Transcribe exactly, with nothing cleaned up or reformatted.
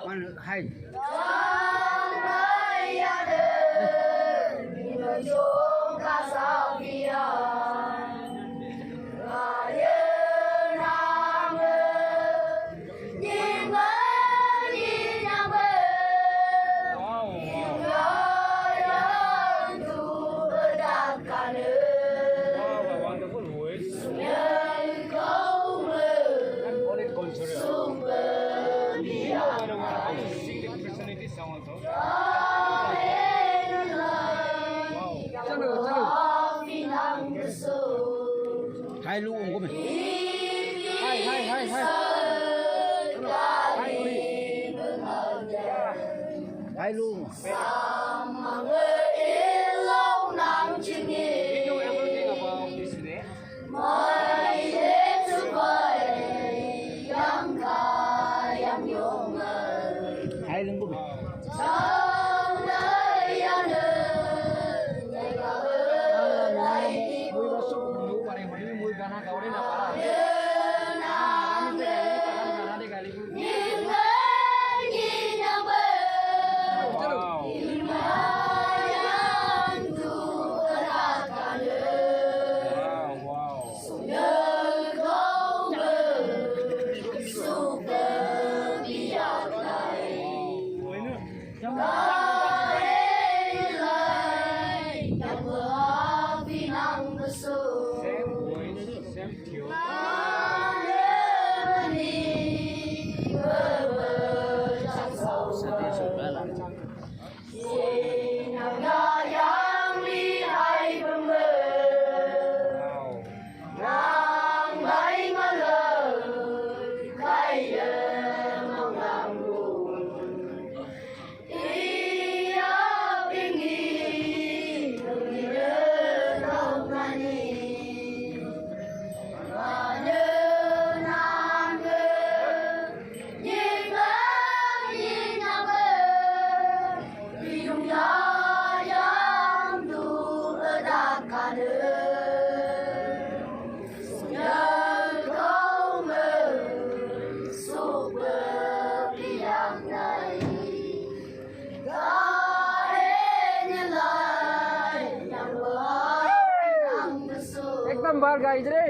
Hai. Wow, a wonderful voice. And all it cultural. Sing the Christianity song also. Wow. Chalo, chalo. Hai lu ung ko me. Hai, hai, hai, hai. Hai, uri. Hai lu. We know everything about this day. Hai lu ung ko me. Wow. Wow, wow. Same voice, same tune. Wow. Ekdam bar gai re.